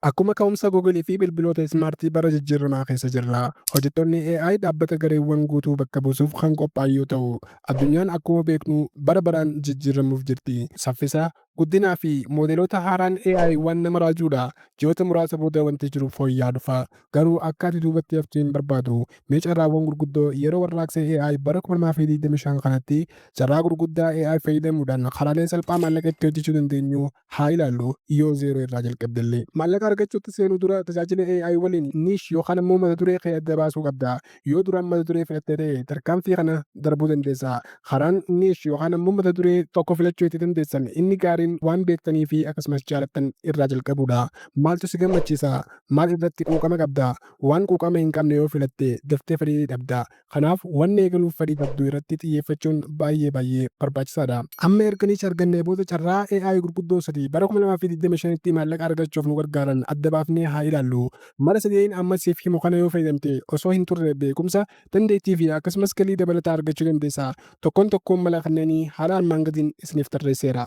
Akkuma ka'umsa Google fi bilbiloota ismaartii bara jijjiiramaa keessa jirra. Hojjettoonni AI dhaabbata gareewwan guutuu bakka buusuuf kan qophaa'an yoo ta'u, addunyaan akkuma beeknu bara baraan jijjiiramuuf jirti. Saffisa, guddinaa fi moodeloota haaraan AI waan nama raajuudha. Ji'oota muraasa booda wanti jiru fooyya'aa dhufa. Garuu akka ati duubatti haftu hin barbaadu. Mee carraawwan gurguddoo yeroo warraaqsa AI bara 2025 kanatti carraa gurguddaa AI fayyadamuudhaan karaalee salphaa maallaqa itti hojjechuu dandeenyu haa ilaallu, yoo zeeroo irraa jalqabdellee. Maallaqa argachuutti seenuu dura tajaajila AI waliin niche yookaan ammoo mata duree kee adda baasuu qabda. Yoo duraan mata duree filattee ta'e, tarkaanfii kana darbuu dandeessa. Karaan niche yookaan ammoo mata duree tokko filachuu itti dandeessan inni gaariin waan beektanii fi akkasumas jaalattan irraa jalqabuudha. Maaltu si gammachiisa? Maal irratti quuqama qabda? Waan quuqama hin qabne yoo filatte, daftee fedhii dhabda. Kanaaf wanni eegaluuf fedhii qabdu irratti xiyyeeffachuun baay'ee baay'ee barbaachisaadha. Amma erga niche argannee booda, carraa AI gurguddoo sadii bara 2025tti maallaqa argachuuf nu gargaaran adda baafnee haa ilaallu. Mala sadeen amma siif himu kana yoo fayyadamte, osoo hin turre beekumsa, dandeettii fi akkasumas galii dabalataa argachuu dandeessa. Tokkoon tokkoon mala kanneenii haala armaan gadiin isiniif tarreesseera.